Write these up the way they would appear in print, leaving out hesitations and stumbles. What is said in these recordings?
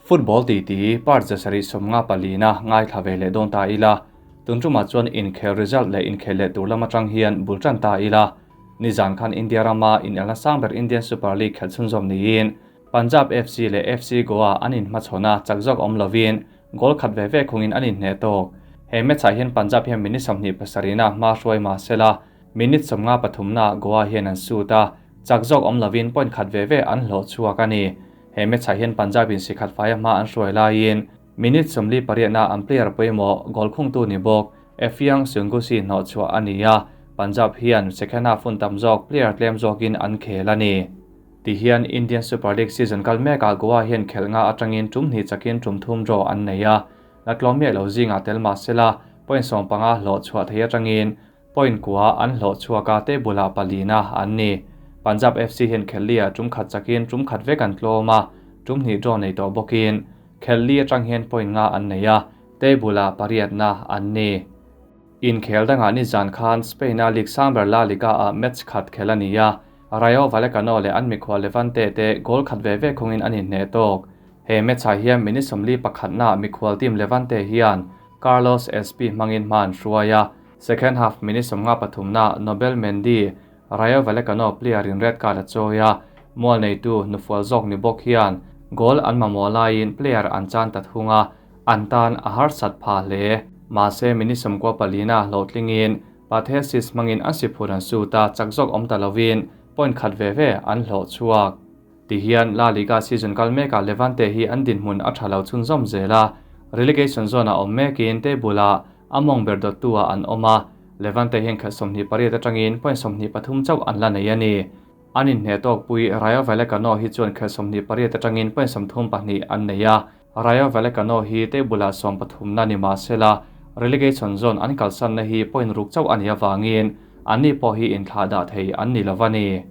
Football titi part 754 na ngaithla ve leh dawn ta ila. Tun tumah chuan inkhel result leh inkhel leh tur lam atang hian bul tan ta ila. Nizan khan India rama inelna sang ber Indian Super League khelh chhunzawm niin Punjab FC leh FC Goa an inhmachhawn a, chak zawk awm lovin goal khat ve ve khungin an inhneh tawk. He match-ah hian Punjab hian minute 27 na hma hruai mah sela, minute 53 na Goa hian an sut a, chak zawk awm lovin point khat ve ve an hlawh chhuak a ni. He match-ah hian Punjab in si khat faia hma an hruai laiin minute 48 na an player pawimawh goal khungtu ni bawk Effiong Sungusi hnawh chhuah a ni a, Punjab hian second half hun tam zawk player tlem zawkin an khel a ni. Ti hian Indian Super League season kal mekah Goa hian khelh nga atangin tum hnih chakin tum thum draw an nei a, la tlawm miah lo zingah tel mah sela point 15 hlawh chhuah thei atangin point kua an hlawh chhuak a, table ah palina an ni. Punjab FC hian khelh li ah tum khat chakin tum khat vek an tlawm a, tum hnih draw nei tawh bawkin khelh li atang hian point nga an nei a, table ah pariatna an ni. Inkhel dangah nizan khan Spain a League sang ber La Liga ah match khat khel a ni a, Rayo Vallecano leh an mikhual Levante te goal khat ve ve khungin an inhneh tawk. He match ah hian minute 41 na mikhual team Levante hian Carlos Espi hmangin hma an hruai a, second half minute 53 na Nobel Mendy Rayo Vallecano player in red card a chawi a, mual neitu nufual zawk ni bawk hian goal an mamawh laiin player an chan ta thung a, an tan a harsat pha hle. Mahse minute 94 na hlawhtlingin Pathesis hmangin an si phur an sut a, chak zawk awm ta lovin point khat ve ve an hlawh chhuak. Ti hian La Liga season kal mekah Levante hi an dinhmun a tha lo chhunzawm zel a, relegation zone ah awm mekin table ah amawng ber dawttu ah an awm a, Levante hian khelh 28 atangin point 23 chauh an la nei a ni. An inhneh tawk pui Rayo Vallecano hi chuan khelh 28 atangin point 32 an nei a, Rayo Vallecano hi table ah 13 na ni mah sela relegation zone an kalsan na hi point ruk chauh a ni awangin anni pawh hi inthlah dah thei an ni lo a ni.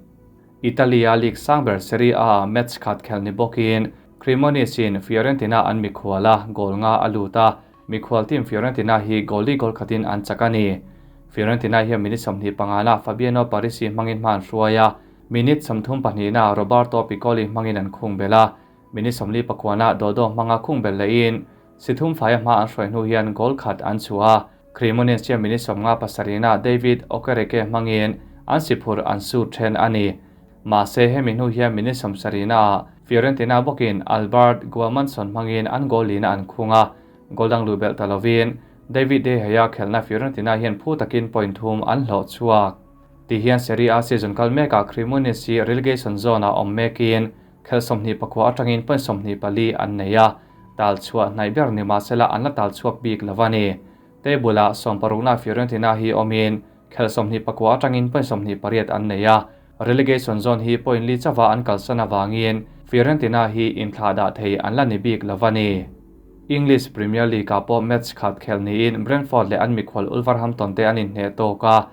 Italia League sang ber Serie A match khat khel ni bawkin Cremonese in Fiorentina an mikhual a, goal nga a lut a, mikhual team Fiorentina hi goal li goal khatin an chak a ni. Fiorentina hian minute 25 na Fabiano Parisi hmangin hma an hruai a, minute 32 na Roberto Piccoli hmangin an khung bel a, minute 49 na Dodo hmanga khung bel lehin si thum faia hma an hruai hnu hian goal khat an chhuah a, Cremonese hian minute 57 na David Okereke hmangin an si phur an sut then a ni. Mahse hemi hnu hian minute 70 na Fiorentina bawkin Albert Guamanson hmangin an goal lina an khung a, goal dang lu bel ta lovin David De Gea khelhna Fiorentina hian phu takin point thum an hlawh chhuak. Ti hian Serie A season kal mekah Cremonese relegation zone ah awm mekin khelh 29 atangin point 24 an nei a, tal chhuah hnaih ber ni mahsela an la tal chhuak bik lo a ni. Table ah 16 na Fiorentina hi awmin khelh 29 atangin point 28 an nei a, relegation zone hi point li chawa an kalsan awangin Fiorentina hi inthlah dah thei an la ni bik lo a ni. English Premier League ah pawh match khat khel niin Brentford leh an mikhual Wolverhampton te an inhneh tawk a,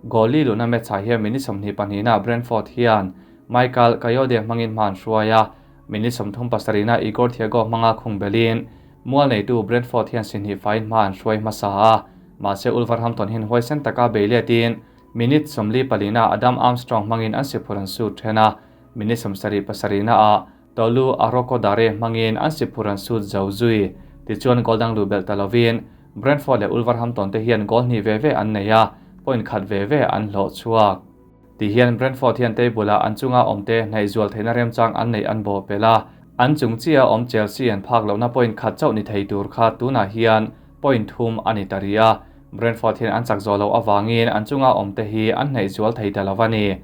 goal li luhna match ah hian minute 22 na Brentford hian Michael Kayode hmangin hma an hruai a, minute 37 na Igor Thiago hmanga khung belin mual neitu Brentford hian si hnih fain hma an hruai hmasa a, mahse Wolverhampton hian huaisen taka bei letin minute 44 na Adam Armstrong hmangin an si phur an sut then a, minute 77 na ah Tolu Arokodare hmangin an si phur an sut zo zui. Tichuan goal dang lu bel ta lovin Brentford leh Wolverhampton te hian goal hnih ve ve an nei a, point khat ve ve an hlawh chhuak. Ti hian Brentford hian table ah an chunga awm te hnaih zual theihna remchang an nei an bawh pel a, an chung chia awm Chelsea an phak lohna point khat chauh ni thei tur kha tunah hian point thum a ni ta ri a, Brentford hian an chak zawh loh awangin an chunga awm te hi an hnaih zual thei ta lo a ni.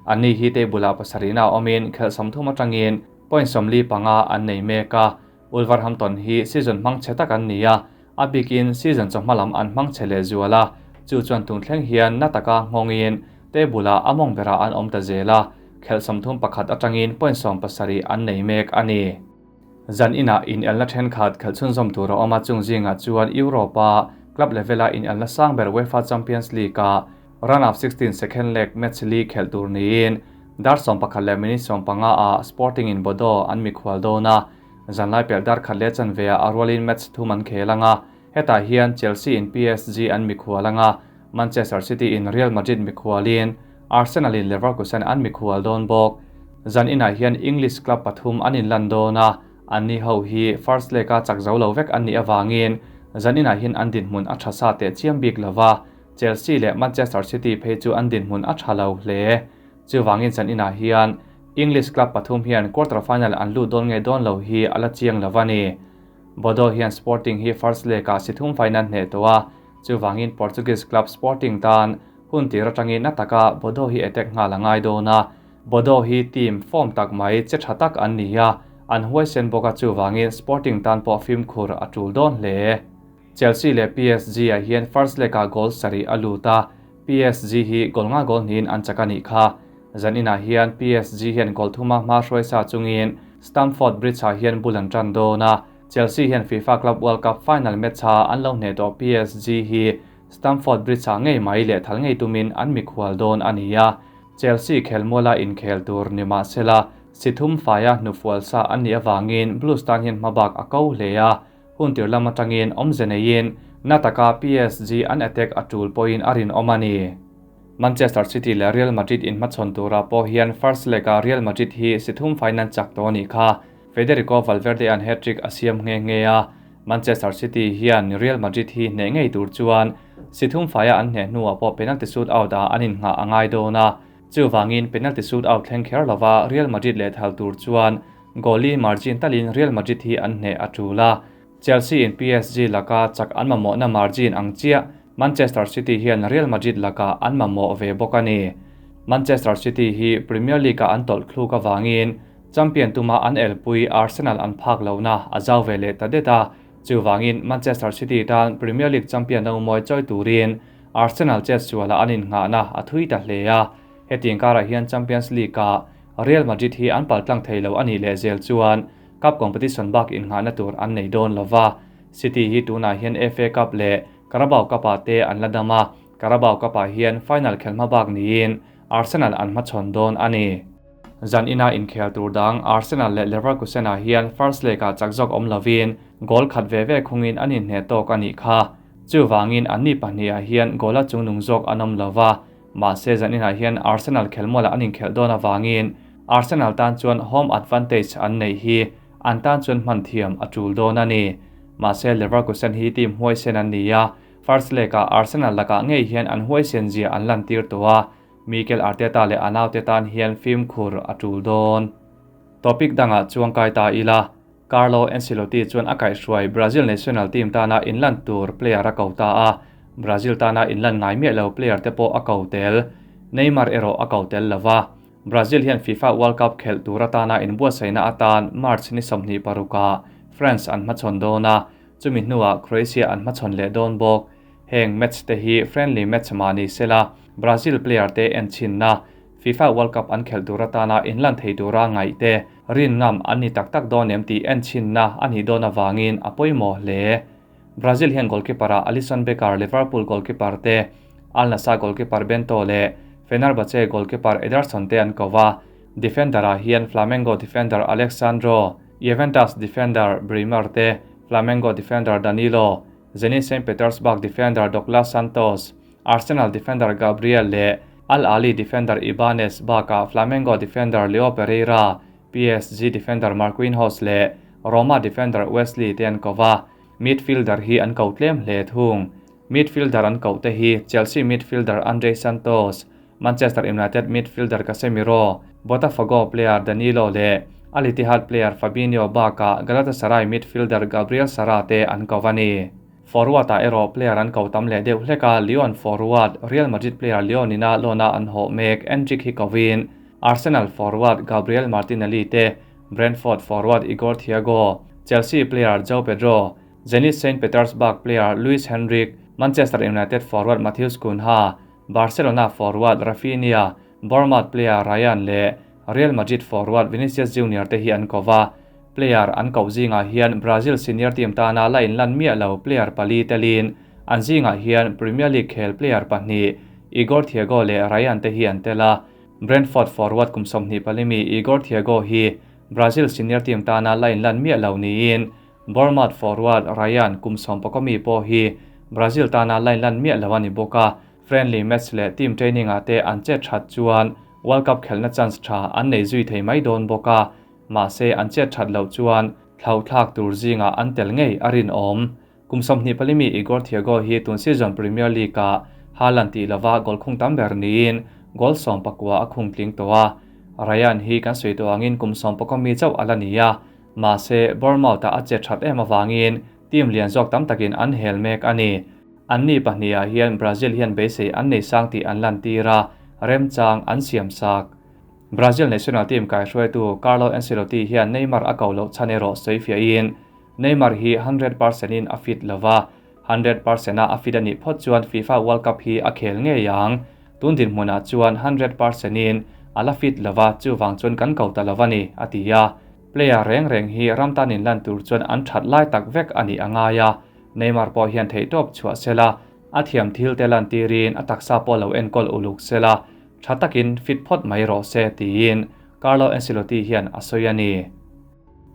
Anni hi table ah pasarihna awmin khelh 30 atangin point 45 an nei mek a, Wolverhampton hi season hmang chhe tak an ni a, a bikin season chawhma lam an hmang chhe leh zual a, chu chuan tun thleng hian na taka nghawngin table ah amawng berah an awm ta zel a, khelh 31 atangin point 70 an nei mek a ni. Zan inah inelna thenkhat khelh chhunzawm tur a awm a, chung zingah chuan Europe a club level a inelna sang ber UEFA Champions League a round of 16 second leg match li khelh tur niin dar 11 leh minute 15 ah Sporting in Bodo an mikhual dawn a, zanlai pelh dar khat leh chanve ah a rualin match thum an khel anga, hetah hian Chelsea in PSG an mikhual anga, Manchester City in Real Madrid mikhualin Arsenal in Leverkusen an mikhual dawn bawk. Zan inah hian English club pathum an inlan dawn a, Anni ho hi first leg-a chak zo lo vek an nih avangin zaninah hian an dinhmun a tha sa teh chiam bik lo va, Chelsea leh Manchester City phei chu an dinhmun a tha lo hle. Chuvangin zaninah hian English club pathum hian quarter final an lut dawn nge dawn lo hi a la chiang lo a ni. Bodo hian Sporting hi first leg-ah si thum faina hneh tawh a, chuvangin Portuguese club Sporting tan hun tir atangin na taka Bodo hi attack nghal a ngai dawn a. Bodo hi team form tak mai che tha tak an ni a, an huaisen bawk a chuvangin Sporting tan pawh fimkhur a tul dawn hle. Chelsea leh PSG ah hian first leg-ah goal sarih a lut a, PSG hi goal nga goal hnihin an chak a nih kha. Zaninah hian PSG hian goal thuma hma hruai sa chungin Stamford Bridge-ah hian bul an tan dawn a, Chelsea hian FIFA Club World Cup final match-a an lo hneh tawh PSG hi Stamford Bridge-ah ngei mai leh thal ngei tumin an mikhual dawn a ni a. Chelsea khelmuala inkhel tur ni mah sela, si thum faia hnufual sa an nih avangin Blues tan hian hmabak a ko hle a. Hun tir lam atangin awmze neiin na taka PSG an attack a tul pawhin a rinawm a ni. Manchester City leh Real Madrid inhmachhawn turah pawh hian first leg-ah Real Madrid hi si thum faiin an chak tawh a nih kha. Federico Valverde-a'n hat-trick a siam nghe nghe a, Manchester City hian Real Madrid hi hneh ngei tur chuan si thum faia an hneh hnuah pawh penalty shootout-ah an innghah a ngai dawn a. Chuvangin penalty shootout thleng kher lova Real Madrid lehthal tur chuan Goalie margin talin Real Madrid hi an hneh a tul a, Chelsea in PSG laka chak an mamawhna margin ang chiah Manchester City hian Real Madrid lakah an mamawh ve bawk a ni. Manchester City hi Premier League-ah an tawlh thluk avangin champion tuma an elpui Arsenal an phak lohna a zau ve leh ta det a, chuvangin Manchester City tan Premier League champion no mawi chawi turin Arsenal chetsualah an innghahna a thui ta hle a. Hetiang karah hian Champions League-ah Real Madrid hi an paltlang thei lo a nih leh zel chuan cup competition bak innghahna tur an nei dawn lo va. City hi tunah hian FA Cup leh Carabao Cup-ah te an la dam a, Carabao Cup-ah hian final khelh hma bak niin Arsenal an hmachhawn dawn a ni. Zan ina inkhel tur dang Arsenal leh Leverkusen-ah hian first leg-ah chak zawk awm lovin goal khat ve ve khungin an inhneh tawk a nih kha. Chuvangin anni pahnihah hian goal-a chungnung zawk an awm lo va. Mahse zaninah hian Arsenal khelmualah an inkhelh dawn avangin Arsenal tan chuan home advantage an neih hi an tan chuan hman thiam a tul dawn a ni. Mahse Leverkusen hi team huaisen an ni a, first leg-ah Arsenal lakah ngei hian an huaisen zia an lantir tawh a, Mikel Arteta leh a naute tan hian fimkhur a tul dawn. Topic dangah chuang kai ta ila, Carlo Ancelotti chuan a kaihhruai Brazil national team tana inlan tur player a ko ta a, Brazil tana inlan ngai miah lo player te pawh a ko tel. Neymar erawh a ko tel lo va. Brazil hian FIFA World Cup khelh tur atana inbuatsaihna atan March ni 26 ah France an hmachhawn dawn a, chumi hnuah Croatia an hmachhawn leh dawn bawk. Heng match te hi friendly match mah ni sela Brazil player te enchhinna FIFA World Cup an khelh tur atana inlan thei tura ngaih te rin ngam an ni tak tak dawn em tih enchhinna a nih dawn avangin a pawimawh hle. Brazil hian goalkeeper-ah Alisson Becker, Liverpool goalkeeper te, Al Nassr goalkeeper Bento leh Fenerbahce goalkeeper Ederson te an ko va. Defender-ah hian Flamengo defender Alex Sandro, Juventus defender Bremer te, Flamengo defender Danilo, Zenit Saint Petersburg defender Douglas Santos, Arsenal defender Gabriel leh Al Ahly defender Ibanez bakah Flamengo defender Leo Pereira, PSG defender Marquinhos leh Roma defender Wesley te an ko va, midfielder hi an ko tlem hle thung. Midfielder an koh te hi Chelsea midfielder Andrey Santos, Manchester United midfielder Casemiro, Botafogo player Danilo leh Al Ittihad player Fabinho bakah Galatasaray midfielder Gabriel Sara te an ko a ni. Forward-ah erawh player an ko tam leh deuh hlek a, Lyon forward, Real Madrid player Lyon ina loan-a an hawh mek Endrick hi kovin Arsenal forward Gabriel Martinelli te, Brentford forward Igor Thiago, Chelsea player Joao Pedro, Zenit Saint Petersburg player Luis Henrique, Manchester United forward Matheus Cunha, Barcelona forward Raphinha, Bournemouth player Ryan leh Real Madrid forward Vinicius Junior te hi an ko va. Player an koh zingah hian Brazil senior team tana la inlan miah lo player pali telin an zingah hian Premier League khel player pahnih Igor Thiago leh Ryan te hi an tel a. Brentford forward kum 24 mi Igor Thiago hi Brazil senior team tana la inlan miah lo niin Bournemouth forward Ryan kum 11 mi pawh hi Brazil tana la inlan miah lo a ni bawk a. Friendly match leh team training ah te an chet that chuan World Cup khelhna chance tha an nei zui thei mai dawn bawk a. Mahse an chet that loh chuan. Thlauhthlak tur zingah an tel ngei a rinawm. Kum 24 mi Igor Thiago hi tun season Premier League-ah Haaland tih lova goal khung tam ber niin goal 19 a khung tling tawh a. Ryan hi kan sawi tawh angin kum 19 mi chauh a la ni a, mahse Bournemouth-ah a che that em avangin team lian zawk tam takin an hel mek a ni. Anni pahnih hian Brazil hian beisei an nei sang tih an lan tir a, remchang an siam sak. Brazil national team kaihruaitu Carlo Ancelotti hian Neymar a ko loh chan erawh sawi fiahin Neymar hi 100% in a fit lova, 100% a a fit anih phawt chuan FIFA World Cup hi a khel ngei ang. Tun dinhmunah chuan 100% in a la fit lova, chuwang chuan kan ko ta lova ni, a ti a. Player reng reng hi ramtan in lan tur chuan an that lai tak vek ani anga ya. Neymar pawh hian thei tawp chhuah sela, a thiam thil te lan tirin a taksa pawh lo enkawl uluk sela, tha takin fit phawt mai rawh se tiin Carlo Ancelotti hian a sawi ani.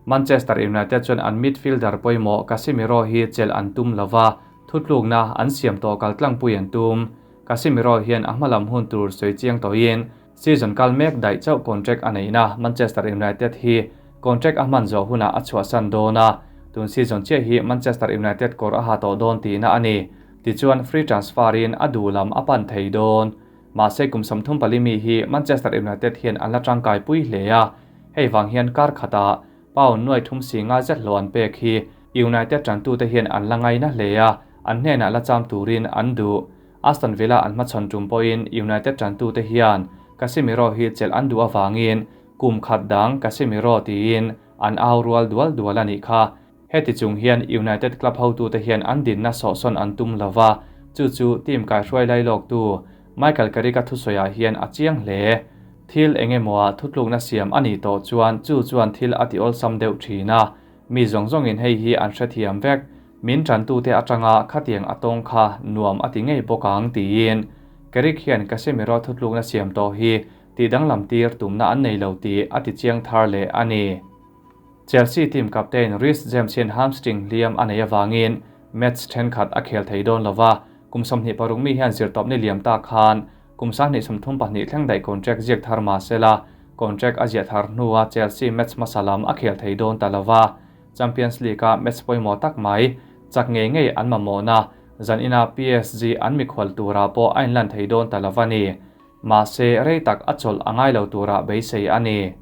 Manchester United chuan an midfielder pawimawh Casemiro hi chel an tum lova, thutlukna an siam tawh kaltlangpui an tum. Casemiro hian a hmalam hun tur sawi chiang tawhin season kal mek daih chauh contract a neihna Manchester United hi contract a hman zawh hunah a chhuahsan dawn a, tun season chiah hi Manchester United kawr a ha tawh dawn tihna a ni. Tichuan free transfer in a duhlam a pan thei dawn. Mahse kum 34 mi hi Manchester United hian an la tangkai pui hle a, hei wang hian kar khata pound nuai thum si nga zet hlo an pek hi United tantu te hian an la ngaina hle a, an hnenah la cham turin an du. Aston Villa an hmachhawn tum pawhin United tantu te hian Casemiro hi chel an du awangin kum khat dang Casemiro tiin an au rual dual dual ani kha. Heti chung hian United club hotu te hian an dinna sawhsawn an tum lova, chu chu team kai hruai lai lawk tu Michael Carrick a thusawiah hian a chiang hle. Thil engemaw thutlukna siam ani tawh chuan chu chuan thil a ti awlsam deuh thin a, mi zawng zawngin hei hi an hrethiam vek. Min tantu te atanga khatiang a tawng kha nuam a ti ngei bawk ang tiin Carrick hian Casemiro thutlukna siam tawh hi ti danglam tir tumna an nei lo ti a ti chiang thar leh ani. Chelsea team captain Reece James hian hamstring hliam a nei awangin match thenkhat a khel thei dawn lova, kum 26 mi hian zirtawp ni liam ta khan kum 2032 thleng daih contract ziak thar ma sela, contract a ziah thar hnuah Chelsea match hmasa lam a khel thei dawn ta lova. Champions League a match pawimawh tak mai chak ngei ngei an mamawh na zan ina PSG an mikhual tura pawh a inlan thei dawn ta lova ni. Mahse rei tak a chawlh a ngai lo tura beisei ani.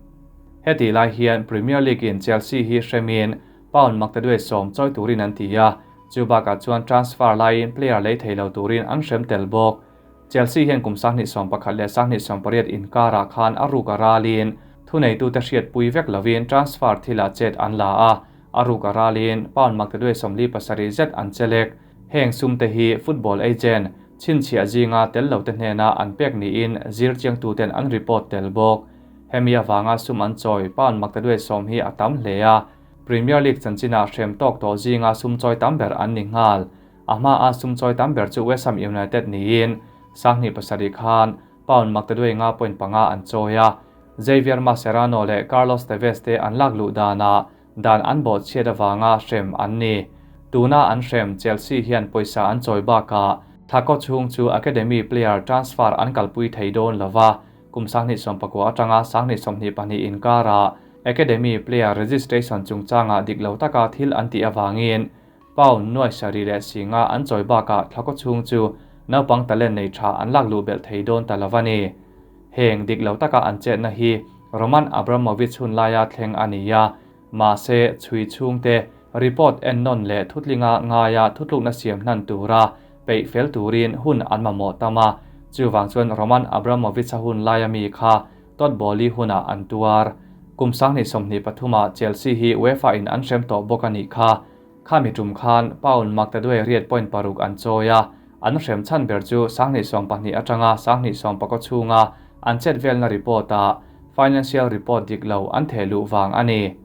Heti lai hian Premier League in Chelsea hi hremin pound maktaduai 10 chawi turin an ti a, chu bakah chuan transfer laiin player lei thei lo turin an hrem tel bawk. Chelsea hian kum 2021 leh 2028 inkara khan a ruk a ralin thuneitu te hriat pui vek lovin transfer thila chet an la a, a ruk a ralin pound maktaduai 47 zet an chelek. Heng sum te hi football agent chinchhia zinga tel lo te hnena an pek niin zir chiang tu ten an report tel bawk. Hemi awanga sum an chawi pound maktaduai 10 hi a tam hle a, Premier League chanchina hrem tawk tawh zinga sum chawi tam ber an ni nghal. A hma a sum chawi tam ber chu West Ham United niin 2007 khan pound maktaduai 9.5 an chawi a, Javier Mascherano leh Carlos Tevez te an lak luh dana dan an bo chhiat awanga hrem an ni. Tuna an hrem Chelsea hian pawisa an chawi baka thako chhung chu academy player transfer an kalpui thei dawn lova, kum 2019 atanga 2022 inkara academy player registration chungchanga dik lo taka thil an ti awangin pound nuai sari leh singa an chawi baka thako chhung chu naupang talent nei tha an lak lu bel thei dawn ta lova ni. Heng dik lo taka an chetna hi Roman Abramovich hun laia thleng ania, mahse chui chhung te report en non leh thutlinga ngaia thutlukna siam hnan tura peih fel turin hun an mamawh tama, chuwang chuan Roman Abramovich hun laia mi kha tot boli huna an tuar. Kum 2023 Chelsea hi UEFA in an hrem tawh bawk ani kha. Khami tum khan pound maktaduai riat point paruk an chawia, an hrem chan ber chu 2022 atanga 2019 chhunga an chet velna report a financial report dik lo an thelu wang ani.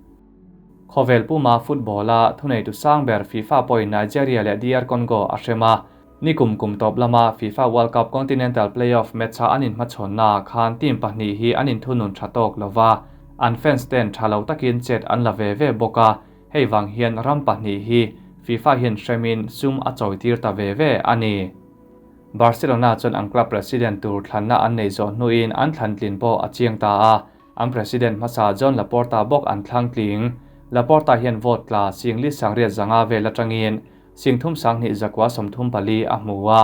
Khovel puma football a thunei tu sang ber FIFA point Nigeria leh DR Congo a hrema, nikum kum top lama FIFA World Cup Continental Playoff match a anin hmachhawn na khan team pahnih hi anin thunun tha tawk lova, an fans ten tha lo takin chet an la ve ve bawka, hei wang hian ram pahnih hi FIFA hian hremin sum a chawi tir ta ve ve ani. Barcelona chuan an club president tur thlanna an nei zawh hnuin an thlan tlin pawh a chiang ta a, an president hmasa John Laporta bawk an thlang tling. Laporta hian vote tla singli sangriat zanga vel atangin singthum sanghnih zakwa 34 a hmu a.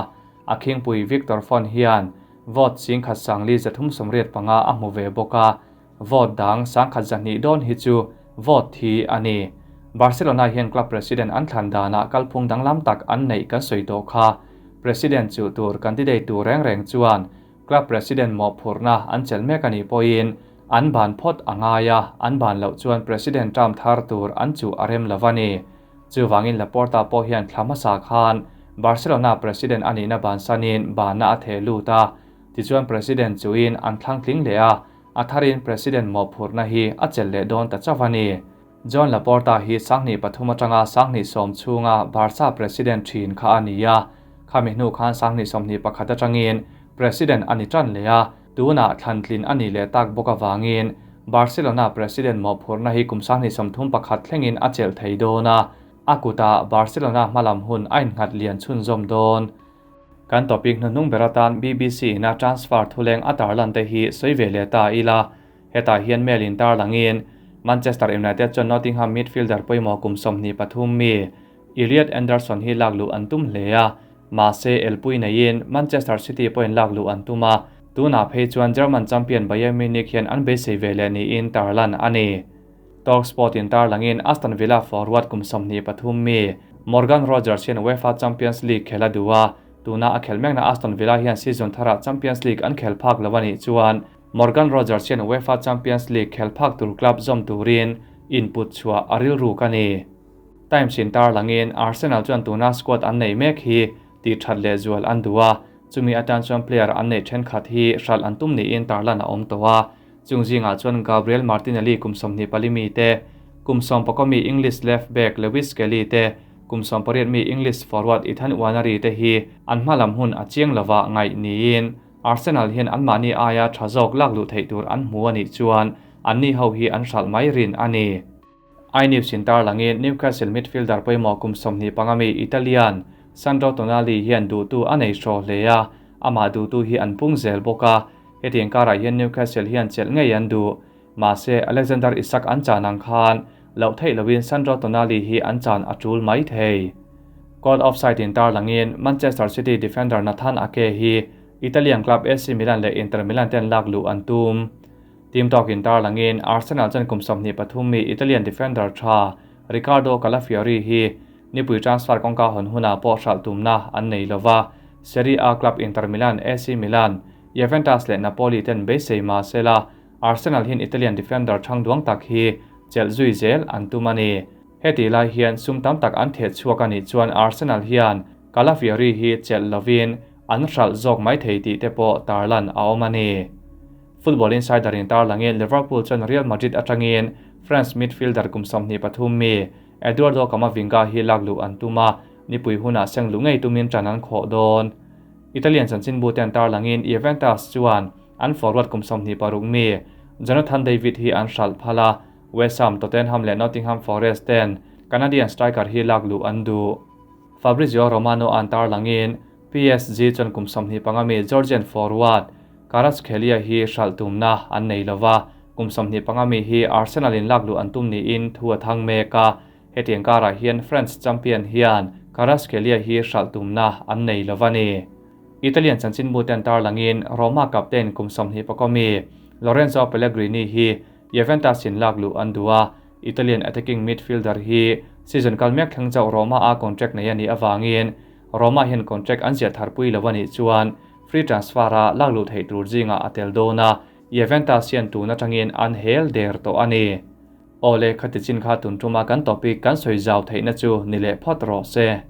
A khingpui Victor Font hian vote singkhat sangli 385 a hmu ve bawk a. Vote dang 1,200 dawn hi chu vote thi a ni. Barcelona hian club president an thlan danah kalphung danglam tak an neih kan sawi tawh kha. President chu tur candidate tur reng reng chuan club president mawhphurhna an chelh mek a nih pawhin an ban phawt a ngai a, an ban loh chuan president term thar tur an chuh a rem lo a ni. Chuvangin Laporta pawh hian thla hmasa khan Barcelona president a nihna bansanin banna a theh lut a. Tichuan president chuin an thlang tling leh a, a tharin president mawhphurhna hi a chelh leh dawn ta chauh a ni. Joan Laporta hi 2003 atanga 2010 chhunga Barca president thin kha a ni a. Khami hnu khan 2021 atangin president a ni tan leh a, tunah thlantlin a ni leh tak bawk awangin Barcelona president mawhphurhna hi kum 2031 thlengin a chelh thei dawn a. A kuta Barcelona hmalam hun a innghat lian chhunzawm dawn. Kan topic hnuhnung ber atan BBC ina transfer thuleng a tarlan te hi sawi ve leh ta ila. Hetah hian mail in tarlangin Manchester United chuan Nottingham midfielder pawimawh kum 23 mi Elliot Anderson hi lak luh an tum hle a. Mahse elpui neiin Manchester City pawhin lak luh an tum a. Tunah phei chuan German champion Bayern Munich hian an beisei ve leh niin tarlan a ni. Talksport in tarlangin Aston Villa forward kum 23 mi Morgan Rogers hian UEFA Champions League khel a duh a. Tuna a khel mekna Aston Villa hian season tharah Champions League an khel phak lo a nih chuan Morgan Rogers hian UEFA Champions League khel phak tur club zawm turin input chhuah a rilru ka ni. Times in tarlangin Arsenal chuan tuna squad an nei mek hi ti that leh zual an duh a. Chumi atan chuan player an nei thenkhat hi hral an tum niin tarlan a awm tawh a. Chungzingah chuan Gabriel Martinelli kum 24 mi te, kum 19 mi English left back Lewis Kelly te, kum 18 mi English forward Ethan Nwaneri te hi an hmalam hun a chiang lova ngaih niin Arsenal hian an mahni aia tha zawk lak luh theih tur an hmu a nih chuan an ni ho hi an hral mai rin a ni. iNews in tarlangin Newcastle midfielder pawimawh kum 25 mi Italian Sandro Tonali hian duhtu a nei hraw hle a, amah duhtu hi an pung zel bawk a. Hetiang karah hian Newcastle hian chelh ngei an duh. Mahse Alexander Isak an chan ang khan loh theih loin Sandro Tonali hi an chan a tul mai thei. Caught offside in tarlangin Manchester City defender Nathan Ake hi Italian club AC Milan leh Inter Milan ten lak luh an tum. Team talk in tarlangin Arsenal chuan kum 23 mi Italian defender tha Riccardo Calafiori hi nipui transfer kawngka hawn huna pawh hral tumna an nei lova. Serie A club Inter Milan, AC Milan, Juventus leh Napoli ten beisei ma sela Arsenal hian Italian defender thang duang tak hi chelh zui zel an tum a ni. Heti lai hian sum tam tak an theh chhuak a nih chuan Arsenal hian Calafiori hi chelh lovin an hral zawk mai thei tih te pawh tarlan a awm a ni. Football Insider in tarlangin Liverpool chuan Real Madrid atangin France midfielder kum 23 mi Eduardo Camavinga hi lak luh an tum a, nipui hunah seng lu ngei tumin ṭan an khawh dawn. Italian chanchinbu ten tarlangin Juventus chuan an forward kum 26 mi Jonathan David hi an hral phal a, West Ham, Tottenham leh Nottingham Forest ten Canadian striker hi lak luh an duh. Fabrizio Romano an tarlangin PSG chuan kum 25 mi Georgian forward Kvaratskhelia hi hral tumna an nei lova, kum 25 mi hi Arsenal in lak luh an tum niin thu a thang mek a. Hetiang karah hian France champion hian Kvaratskhelia hi hral tumna an nei lova ni. Italian chanchinbu ten tarlangin Roma captain kum 21 mi Lorenzo Pellegrini hi Juventus in lak luh an duh a. Italian attacking midfielder hi season kal mek thleng chauh Roma a contract nei ani awangin Roma hian contract an ziah tharpui lo ani chuan free transfer a lak luh theih tur zinga a tel dawn a. Juventus hian tun atangin an hel der tawh a ni. Awle khati chin kha tun tuma kan topic kan sawi zau theihna chu ni leh phawt rawh se.